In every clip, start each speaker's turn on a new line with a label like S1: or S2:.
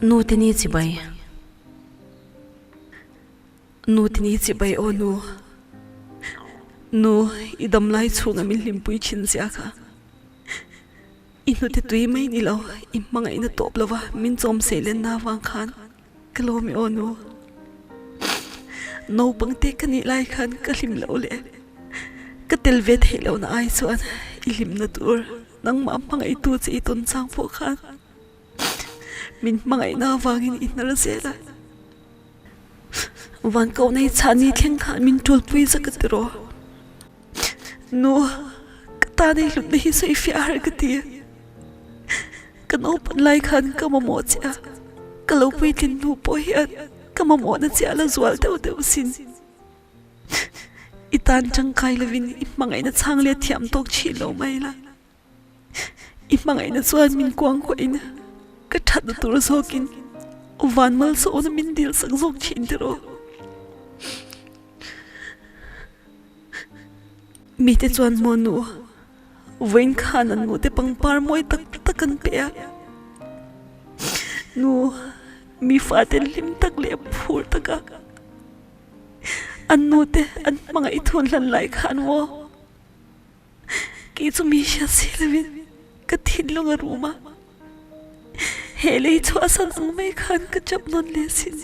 S1: Nu te ni chibai. Nu te ni chibai aw nu. Nu i dam lai chhunga min hlimpui thin zia kha. I hnute tui mai ni lo, i hmangaihna tawp lova min chawm sei lenna avang khan ka lawm i aw nu. Naupang te ka nih lai khan ka hlim lo le. Ka tel ve theih lohna ai chuan i hlimna tur nangmah hmangaihtu che i tawn chang pawh khan min hmangaihna avangin i hnar zel a. Van koh nei chhahni thleng khan min tulpui zak a tiraw. Nu, ka tan ei hlutna hi sawi fiah har ka ti. Ka naupan lai khan ka mamawh che a, ka lo puitlin hnu pawh hian ka mamawhna che a la zual deuh deuh sin. I tan tangkai lovin i hmangaihna chhang leh thiam tawk thin lo mai la. I hmangaihna chuan min kuang kuahin ka thatna tur zawkin van malsawna min dil sak zawk thin tiraw. Mite chuan maw nu, vawiin khan an nute pangpar mawi tak tak an pe a. Nu, mi fate hlim tak leh phur taka an nute an hmangaih thun hlan lai khan maw. Kei chu mi hriat si lovin ka thinlung a rum a, he lei chhuahsan ang mai khan ka chap nawn leh sin.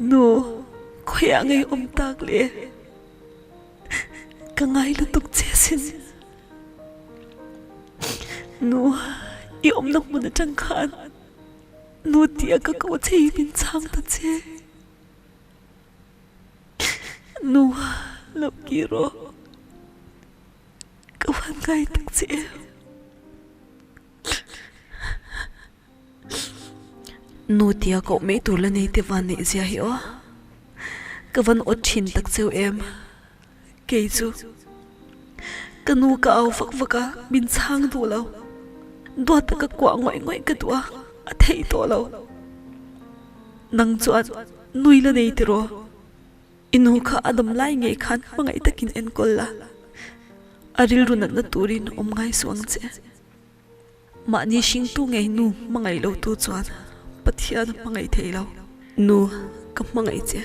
S1: Nu, khawiah ngei awm tak le? Ka ngai lutuk che sin. Nu, i awmna hmun atang khan nu tia ka ko che hi min chhang ta che. Nu lo ki rawh ka van ngai tak che em. Nu tia koh mai tur la nei te van neih zia hi aw. Ka van awt thin tak cheu em. Kei chu ka nu ka au vak vak a, min chhang duh lo. Duat taka kuah ngawih ngawih ka duh a, a theih tawh lo. Nang chuan nui la nei tiraw? I nu kha a dam lai ngei khan hmangaih takin enkawl la, a rilru natna turin awm ngai suh ang che. Mahni hringtu ngei nu hmangaih lo tu chuan Pathian a hmangaih thei lo. Nu, ka hmangaih che.